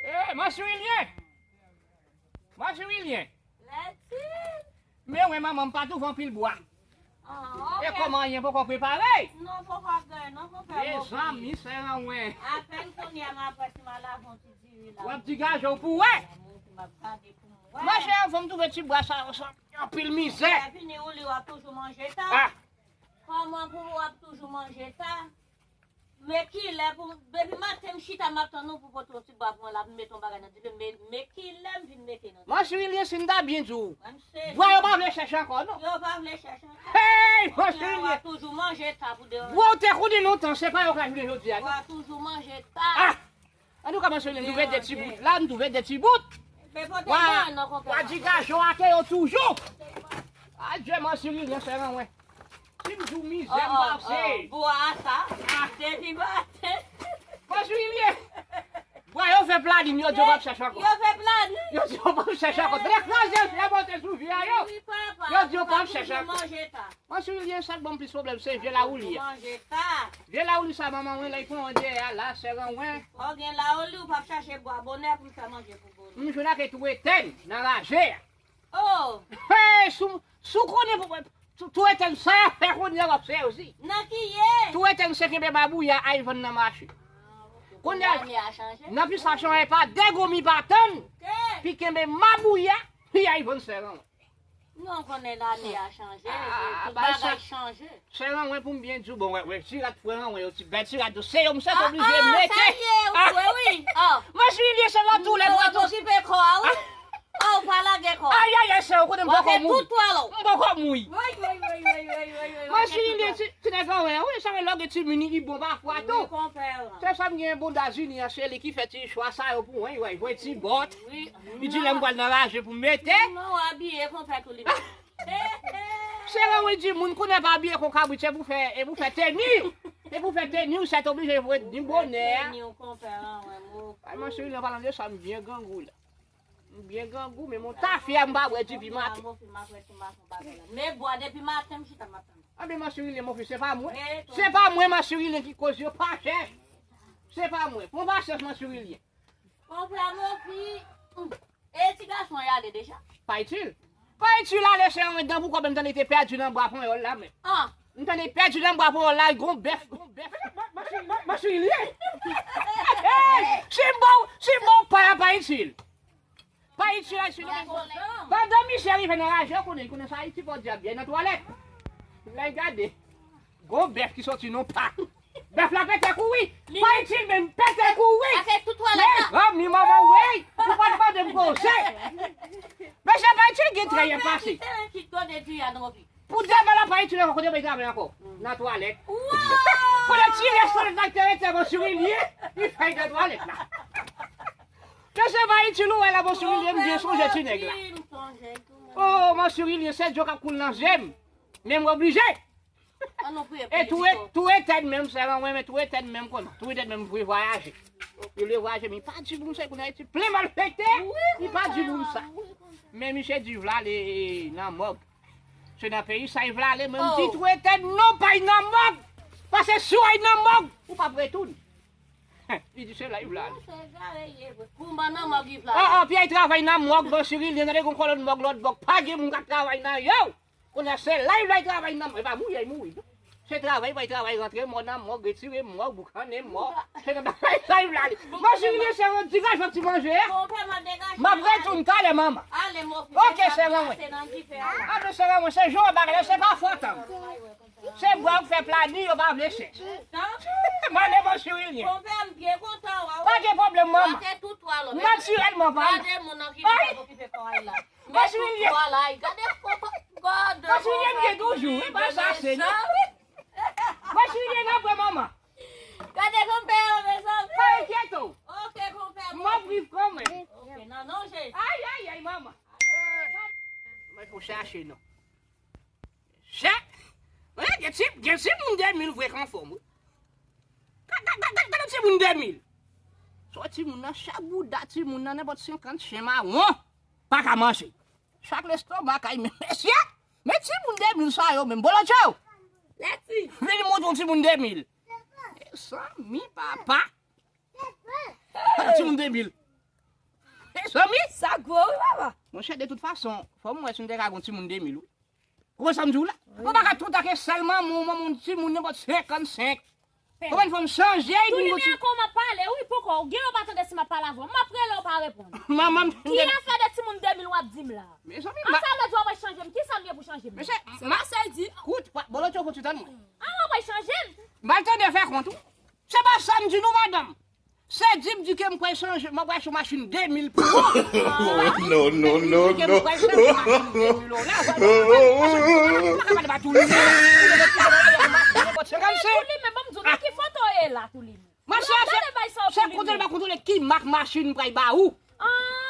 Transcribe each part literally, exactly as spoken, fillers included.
Eh, Mansirilyen! Mansirilyen! Lèti! Men wè manman m pa twouve anpil bwa. Ah, e ok. Kòman anyen poko prepare? Non, poko ap gen, non, poko ap gen. Mezanmi, sè Ranwen. Apèn kounye a m ap wè si m al lave yon ti diri la. W ap digaje w pou wè. M ap gade pou m wè. Monchè, anvan m twouve ti bwa sa yo, sa anpil mizè. Lè fini ou li w ap toujou manje ta. Ah. Kòman pou w ap toujou manje ta? Men kilè pou, depi maten m chita m ap tann ou pou pote yon ti bwa pou mwen la, pou m mete yon bagay nan dife, men, men kilè m vin mete nan dife? Mansirilyen, si m ta byen di w, bwa yo pa vle chèche ankò, non. Yo pa vle chèche ankò. Hey, Mansirilyen! W ap toujou manje ta pou deranje. Bwa w te konnen lontan, se pa yo k a jounen jodi a, non. W ap toujou manje ta. Ah! Antouka, Mansirilyen, m twouve de ti bout la, m twouve de ti bout. Men pote bwa nan konpè. W a digaje w atè yo toujou. Adye, Mansirilyen, sè Ranwen. Si m di w mizè m pase. Bwa sa, depi maten. Mansirilyen. Bwa yo fè planin, yo di yo p ap chèche ankò. Yo fè planin. Yo di yo p ap chèche ankò. Trè kraze, yo fè monte sou vi a yo. Wi, papa. Yo di yo p ap chèche ankò. Mansirilyen, sa k ban m plis pwoblèm, se vye lawouli a. Manje ta. Vye lawouli sa, manman mwen, lè l pran an dèyè a, la, sè Ranwen. Ou gen lawouli, ou p ap chache bwa bonè pou m fè manje pou bonè. M jwenn ak tou etèn nan raje a. Oh! Hey, si w, si w konnen pou, pou, tou etèn sa y ap fè kounye a w ap fè osi. Nan kiye? Tou etèn se kenbe mabouya a y vann nan mache. Kounye a, nan pistasyon e pa de gomi pa tann, pi kenbe mabouya, pi y vann sè Ranwen. Non, konnen lane a chanje, tout bagay chanje. Sè Ranwen, pou m byen di w, bon, wè, wè, ti rad frè Ranwen yo, ti bèl ti rad yo, se yo m sèt oblije mete. Ah, sa ye, ou kwè, wi. Mansirilyen, se la tou lè bwa tou. Okipe kò a, wi. Oh, ou pa lage kò. Ay, ay, ay, sè, ou konnen m poko mouri. M poko mouri. Mansirilyen, ti, ti nèg Ranwen, wi, sa vle lòge ti mini, li bon pafwa tou. Se sa m gen bonda Zini an, se li ki fè ti chwa sa yo pou mwen, wi, jwe ti bòt. Li di lè m pral nan raje pou m mete. Non, w abiye konpè tou li menm. Sè Ranwen di moun kounye a pa abiye kon kabrit, se pou fè, e pou fè teni. E pou fè teni, ou sèt oblije voye ni bonè a. Teni w konpè Ranwen, mo. Ay, Mansirilyen, an palan de sa, m byen grangou la. M byen grangou, men mon tafya m pa bwè dipi maten. Men bwa depi maten, m chita m ap tann. Anben, Mansirilyen, mon fi, se pa mwen. Se pa mwen, Mansirilyen, ki koz yo pa chè. Se pa mwen. Pran pasyans, Mansirilyen. Konpè, mon fi. E ti gason y ale deja? Pa itil. Pa itil ale, sè Ranwen, dan pou kòb, m tande te pèdi nan bwa panyòl la menm. Ah. M tande pèdi nan bwa panyòl la, gon bèf, gon bèf. Mansirilyen. Si m ba w, si m ba w pa a, pa itil. Pa itil, pa itil. Pandan misye rive nan raje, ou konnen, konnen sa Ayiti, podyab, li nan twalèt. Lè l gade. Gon bèf ki soti non pa. Bèf la pete kouri. Pa itil menm pete kouri. Mezanmi manman, wey, ou pa t mande m koze. Mesye, pa itil gen trè y ap pase. Pou demen la, pa itil ankò, kote bay travay ankò? Nan twalèt. Kote ti rès twalèt la ki te rete, Mansirilyen, li fè nan twalèt la. Mesye, pa itil ou wè la, Mansirilyen, m byen sonje ti nèg la. Oh, Mansirilyen, se dlo k ap koule nan je m. Men m oblije. E tou etèn menm, sè Ranwen, men tou etèn menm konn. Tou etèn menm vle vwayaje. Li vle vwayaje, men li pa di moun sa, li konn Ayiti plen malfektè. Li pa di moun sa. Men misye di vle ale nan mòg. Se nan peyi sa li vle ale, men m di tou etèn non, pa y nan mòg. Paske si w ay nan mòg, ou p ap retounen. Li di se la li vle ale. Kouman nan mòg li vle ale? Oh, oh, pi ay travay nan mòg, Mansirilyen, tande gon kolòn mòg lòt bò, pa gen moun k ap travay nan yo. Kounye a se la y bay travay nan mò, e pa mouri y mouri, non. Se travay y bay travay, rantre mò nan mò, retire mò, boukannen mò. Se nan bagay sa y vle ale. Mansirilyen, se yon digajan ti manje a. M ap retounen talè, manman. Ok, sè Ranwen. Apre sè Ranwen, se jan bagay la, se pa fòt an. Se bwa w fè plani, yo pa vle chèche. M ale, Mansirilyen. Pa gen pwoblèm, manman. Natirèlman, pa. Ay. Mansirilyen. Mansirilyen gen toujou, wi, pa chache, non. Mansirilyen nan vre manman. Gade konpè yo, mezanmi. Pa enkyete w. Ok, konpè. M ap viv kanmenm. Ok, nan non Jezi. Ay, ay, ay, manman. Mwen pou chache, non. Chè. Wi, gen ti, gen timoun de mil vre k anfòm, wi. Gade, gade, gade, gade timoun de mil. Sò timoun nan, chak bouda timoun nan, nenpòt senkant chen mawon pa ka manje. Chak lestomak ay men mesye, men timoun de mil sa yo menm, bolodjo. Lèti. Vin montre yon timoun de mil. Mezanmi, papa. Timoun de mil. Mezanmi. Sa gwo, wi, papa. Monchè, de tout fason, fò m wè si m te ka gon timoun de mil, wi. Ou konn sa m di w la? Ou pa ka tou take sèl manman w, manman w, timoun nenpòt senkannsenk. Ou konn fò m chanje, epi m Tou limè kontinye. Kòman pale, wi, poko. Ou gen yon pa tande si m ap pale avè w. M ap rele, ou pa reponn. Manman m Ki afè de timoun de mil w ap di m la? Mezanmi, An ma- sa vle di w ap chanje m? Ki sa m ye pou chanje m? Mesye, Se ma- pa sa l di. Kout, pa- Bolo Tchoko, ti tann mwen. An w ap chanje m? M al tande fè kont ou. Se pa sa m di nou, madanm. Se di m di ke m pral chanje, m pral achte yon machin de mil pou ou. No, no, no, no. Di ke m pral chanje machin de mil ou la. Ou pa ka pale ba Tou Limè. Tou Limè, ban m di w, nan ki foto w ye la, Tou Limè? Mwen chèche, se kontwole, ba kontwole ki mak machin m pral ba ou.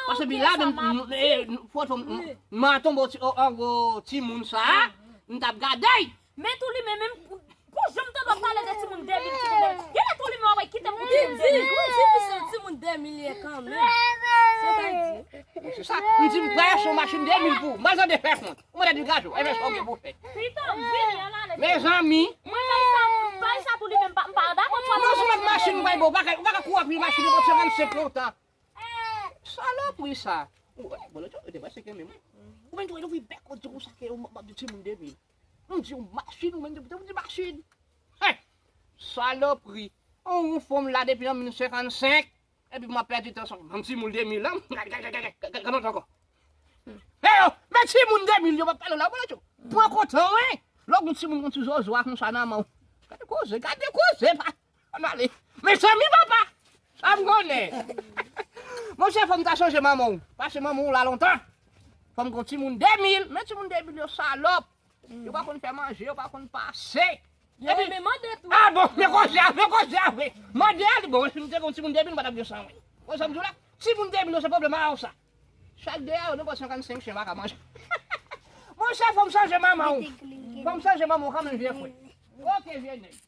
Paske pi la menm, foto m, m a tonbe an gwo timoun sa a, m t ap gade. Men Tou Limè, menm pou janm tande w ap pale de timoun de mil, timoun de mil. Genlè Tou Limè w ap kite m pou timoun de mil. Di, di, di, se yon timoun de mil ye kanmenm. Se sa l di. Se sa. M di m pral achte yon machin de mil pou ou. M al tande fè kont. Ou mande di gajo. Ebyen, sa w gen pou w fè. Piton, vini, ann ale. Mezanmi. Mwen bay sa, bay sa Tou Limè, m pa, m pa dakò twòp. Non, se yon lòt machin m pral ba w. Ou pa ka, ou pa ka kouri ap yon machin, ou pran senkannsenk lontan. Salopri sa. Ou wè, bon, lòt yo, yo te prèske kenbe mwen. Ou menm tou, ou ouvri bèk, ou di konsa ke m ap di timoun de mil. M di yon machin, ou menm tou, ou di machin. Hey! Salopri. Ou, ou fè m la depi an mil senkannsenk. Epi m ap pèdi tan sa. Ban m timoun de mil la. Gade, gade, gade, gade, gade, gade ankò. Hey yo, men timoun de mil yo p ap pale la, bon, lòt yo. Pran kontan, wi. Lè w gen timoun kon ti zozo a konsa nan men w. Gade koze, gade koze, pa. Ann ale. Mezanmi, papa. Sa m konnen. Monchè, fò m ta chanje manman w. Paske manman w la lontan. Fò m gon timoun de mil. Men timoun de mil yo salòp. Yo pa konn fè manje, yo pa konn pase. Yo renmen mande tou. Ah bon, men koze a, men koze a vre. Mande a li bon, si m te gon timoun de mil, m pa t ap gen san, wi. Ou konn sa m di w la? Timoun de mil yo se pwoblèm a w sa. Chak de a yo, nenpòt senkannsenk chen pa ka manje. Monchè, fò m chanje manman w. Fò m chanje manman w kanmenm, vye frè. Ok, vye nèg.